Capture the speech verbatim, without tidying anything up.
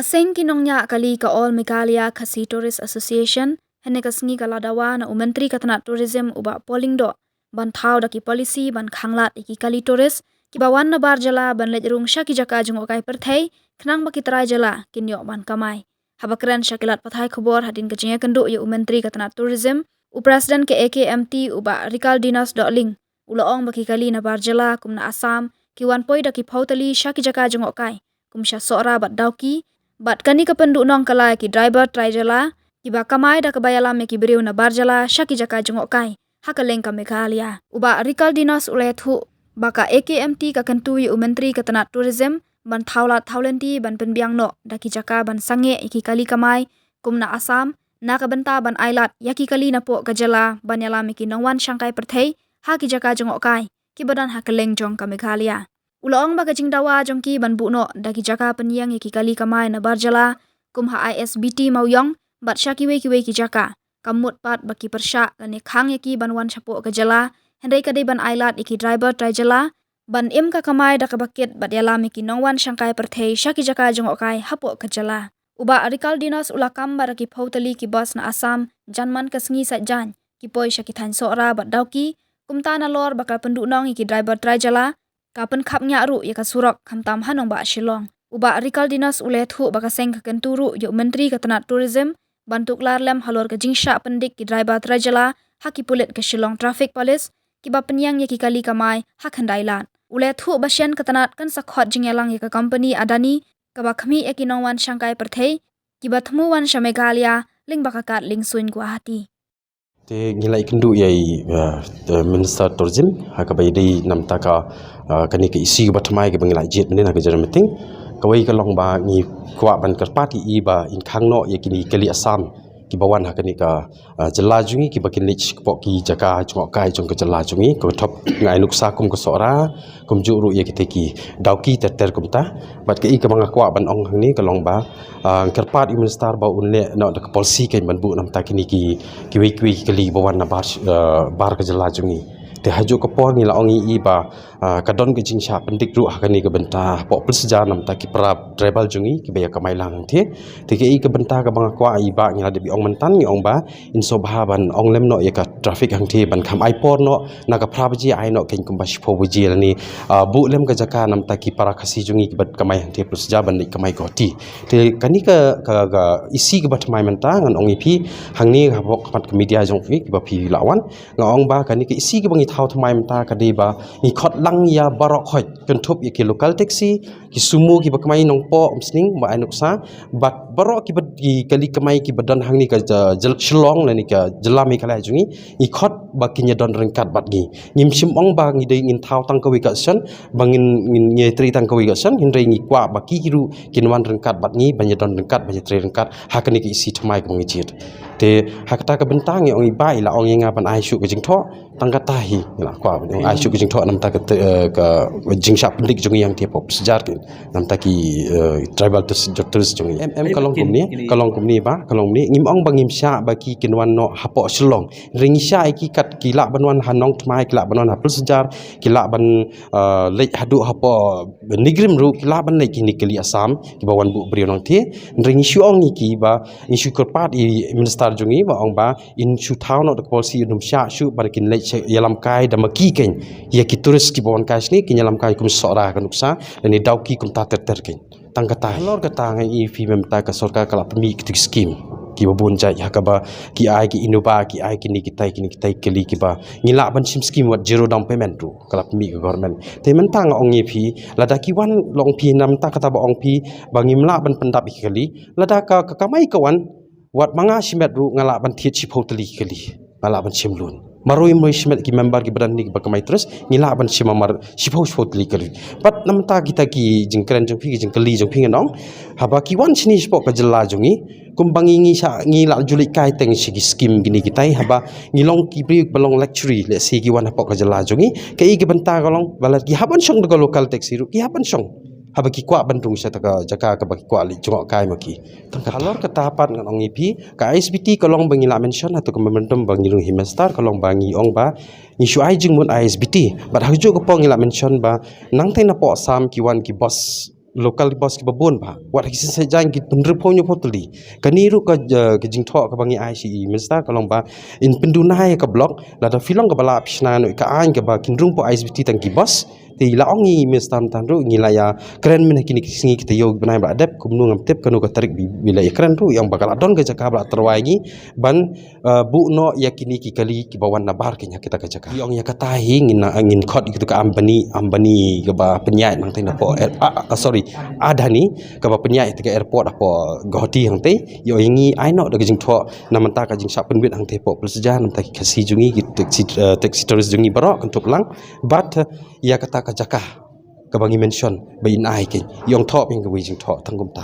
Seng ki nongñiah kali ka All Meghalaya Khasi Tourist Association hynne ka sngi ka la dawa na u Myntri ka tnat Tourism u Bah Paul Lyngdoh ban thaw da ki policy ban khanglad ïa ki kali tourist kiba wan na bar jylla ban leit rung sha ki jaka jngohkai pyrthei khnang ba ki trai jylla kin ïoh ban kamai. Haba kren sha ki lad pathai khubor hadien ka jingïakynduh ïa u Myntri ka tnat Tourism, u President ka A K M T u Bah Rikaldinus Dohling u la ong ba ki kali na bar jylla kum na Assam ki wan poi da ki phew tylli sha ki jaka jngohkai kum sha Sohra bad Dawki, bad kane ka pynduhnong ka la ïa ki driver trai jylla kiba kamai da kaba ïalam ïa ki briew na bar jylla sha ki jaka jngohkai ha kylleng ka Meghalaya. U Bah Rikaldinus u la ïathuh ba ka A K M T ka kyntu ïa u Myntri ka tnat Tourism ban thaw lad thaw lynti ban pynbiang noh da ki jaka ban sangeh ïa ki kali kamai kum na Assam na ka bynta ban ai lad ïa ki kali napoh ka jylla ban ïalam ïa ki nongwan shangkai pyrthei ha ki jaka jngohkai kiba don ha kylleng jong ka Meghalaya. U la ong ba ka jingdawa jong ki ban buh noh da ki jaka pynïeng ïa ki kali kamai na bar jylla kum ha I S B T Mawïong bad sha kiwei kiwei ki jaka ka mut pat ba ki pyrshah lane khang ïa ki ban wan shapoh ka jylla, hynrei ka dei ban ai lad ïa ki driver trai jylla ban im ka kamai da kaba kit bad ïalam ïa ki nongwan shangkai pyrthei sha ki jaka jngohkai hapoh ka jylla. U Bah Rikaldinus u la kam ba da ki phew tylli ki bus na Assam jan man ka sngi Saitjaiñ ki poi sha ki thaiñ Sohra bad Dawki, kumta nalor ba ka pynduhnong ïa ki driver trai jylla ka pynkhapngiah ruh ïa ka surok khamtam ha nongbah Shillong. U Bah Rikaldinus u la ïathuh ba ka seng ka kyntu ruh ïa u Myntri ka tnat Tourism ban tuklar lem halor ka jingshah pyndik ki driver trai jylla ha ki pulit ka Shillong Traffic Police kiba pynïeng ïa ki kali kamai ha khyndai lad. U la ïathuh ba shen ka tnat kan sa khot jingïalang ïa ka company Adani kaba khmih ïa ki nongwan shangkai pyrthei kiba thmu wan sha Meghalaya lyngba ka kad liengsuiñ Guwahati. Te ngi la ïakynduh ïa i, uh, Minister Tourism ha kaba ïadei namta ka, uh, kane ka issue kaba thymmai kaba ngi la jied mynne ha ka general meeting. Kawei ka long ba ngi kwah ban kyrpad ïa i ba in khang noh ïa kine ki kali Assam kiba wan ha kane ka, uh, jylla jong ngi kiba kin leit shapoh ki jaka jngohkai jong ka jylla jong ngi, ka thop ngai nuksa kum ka Sohra, kumjuh ruh ïa kita ki Dawki ter ter kumta. Bad ka i kaba nga kwah ban ong hangne ka long ba, ah, kyrpad ïa u Minister ba un leh noh da ka policy kein ban buh namta kine ki, kiwei kiwei ki kali ba wan na bar, ah, bar ka jylla jong ngi. Te ha juh ka por ngi la ong ïa i ba, ah, ka don ka jingshah pyndik ruh ha kane ka bynta hapoh Pulsjar namta ki para tribal jong ngi kiba ïa kamai lang hangthie. Te ka i ka bynta kaba nga kwah ïa i ba ngi la dep ong myntan ngi ong ba in sngewbha ban ong lem noh ïa ka traffic hangthie ban kham ai por noh na ka phra baje ai noh kein kumba shiphew baje lane, ah, buh lem ka jaka namta ki para Khasi jong ngi kiba kamai hangthie Pulsjar ban leit kamai Guwahati. Te kane ka, ka, ka issue kaba thymmai mynta ngan ong ïa phi hangne hapoh khmat ka media jong phi kiba phi la wan. Nga ong ba kane ka issue kaba ngi thaw thymmai mynta ka dei ba ngi khot lang ïa baroh khoit kynthup ïa ki local taxi, ki sumo kiba kamai Nongpoh, Umsning, ba ai nuksa, bad baroh kiba ki kali kamai kiba don hangne ka ja-, jyl-, Shillong lane ka jylla Meghalaya jong ngi, ngi khot ba kin ïa don ryngkat bad ngi. Ngim shym ong ba ngi dei ngin thaw tang kawei ka option, ba ngin, ngin ïa trei tang kawei ka option, hynrei ngi kwah ba ki ruh kin wan ryngkat bad ngi, ban ïa don ryngkat, ban ïa trei ryngkat ha kane ka issue thymmai kaba ngi jied. Te ha kata ka bynta ngi ong i ba i la ong ïa nga ban ai shuh ka jingthoh, tang kata hi ngi la kwah ban ai shuh ka jingthoh namta ka, eh, ka jingshah pyndik jong ngi hangthie hapoh Pulsjar kein namta ki, eh, tribal tourist, tourist jong ngi. Em, em, ka long kumne, ka long kumne ba, ka long kumne. Ngim ong ba ngim shah ba ki kin wan noh hapoh Shillong. Hynrei ngi shah ïa ki kat ki lah ban wan ha Nongthymmai, ki lah ban wan ha Pulsjar, ki lah ban, eh, leit haduh hapoh NEIGRIHMS ruh, ki lah ban leit kine ki kali Assam kiba wan buh briew nangthie. Hynrei ngi shu ong ïa ki ba ngi shu kyrpad ïa i Minister jong ngi ba ong ba in shu thaw noh da ka policy, in ym shah shuh ba kin leit sha ïalam kai da ma ki kein. Ïa ki tourist kiba wan kai shane kin ïalam kai kum Sohra ka nuksa lane Dawki kumta ter ter kein. Tang kata hi. Halor kata nga i phi mynta ka sorkar ka la pynmih ki skim kiba bun jait ha kaba ki ai ki Innova, ki ai kine kitai, kine kitai kali kiba ngi lah ban shim skim wat zero down payment ruh ka la pynmih ka government. Te mynta nga ong ïa phi, lada ki wan long phi namta kata ba ong phi ba ngim lah ban pyndap ïa ki kali, lada ka, ka kamai ka wan, wat ma nga shimet ruh nga lah ban thied shiphew tylli ki kali. Nga lah ban shim loan. Marwei marwei shimet ki member kiba don hangne kiba kamai tourist, ngi lah ban shim mar shiphew shiphew tylli ki kali. Bad namta kita ki jingkren jong phi, ki jingkylli jong phi ngan ong, haba ki wan shane shapoh ka jylla jong ngi, kumba ngi, ngi shah, ngi lah ju leit kai teng sha ki skim kine kitai, haba ngi long ki briew ba long luxury, lehse ki wan hapoh ka jylla jong ngi, kaei ka bynta ka long, ba lada ki hap ban shong da ka local taxi ruh, ki hap ban shong. Haba ki kwah ban rung sha kata ka jaka kaba ki kwah leit jngohkai ma ki. Tang kata. Halor kata pat ngan ong ïa phi, ka I S B T ka long ba ngi la mention ha kato ka memorandum ba ngi rung hi Minister ka long ba ngi ong ba ngi shu ai jingmut I S B T. Bad ha kajuh ka por ngi la mention ba nangtei napoh Assam ki wan ki bus local bus kiba bun ba wat ki shisha jang ki pynrip phew hynñiew phew tylli. Kane ruh ka, eh, ka jingthoh kaba ngi ai sha i minister ka long ba in pynduna ïa ka block, lada phi long kaba lah phi shna noh ïa ka aiñ kaba kin rung phew I S B T tang ki bus. Te la ong i minister mynta ruh ngi la ïa kren mynne kine ki sngi kita ïoh bnai ba la dep, kumno ngam tip kano ka tarik bi, bi la ïa kren ruh, ïa ong ba ka la don ka jaka ba la tyrwa ïa ngi ban, eh, buh noh ïa kine ki kali kiba wan nabar kane kita ka jaka. Ïa ong ïa kata hi ngin, ngin khot ïa kito ka ambani, ambani kaba pynïaid nangta napoh, eh, ah, ah, sorry, Adani kaba pynïaid ïa ka airport hapoh Guwahati hangta. Ïa ong ïa ngi ai noh da ka jingthoh na mynta ka jingshah pynbit hangta hapoh Police Station, na mynta ki Khasi jong ngi, ki taxi, eh, taxi tourist jong ngi baroh kynthup lang. Bad, eh, ïa kata ka jaka kaba ngi mention ba in ai kane. Ïa ong thoh phi ïa kawei jingthoh tang kumta.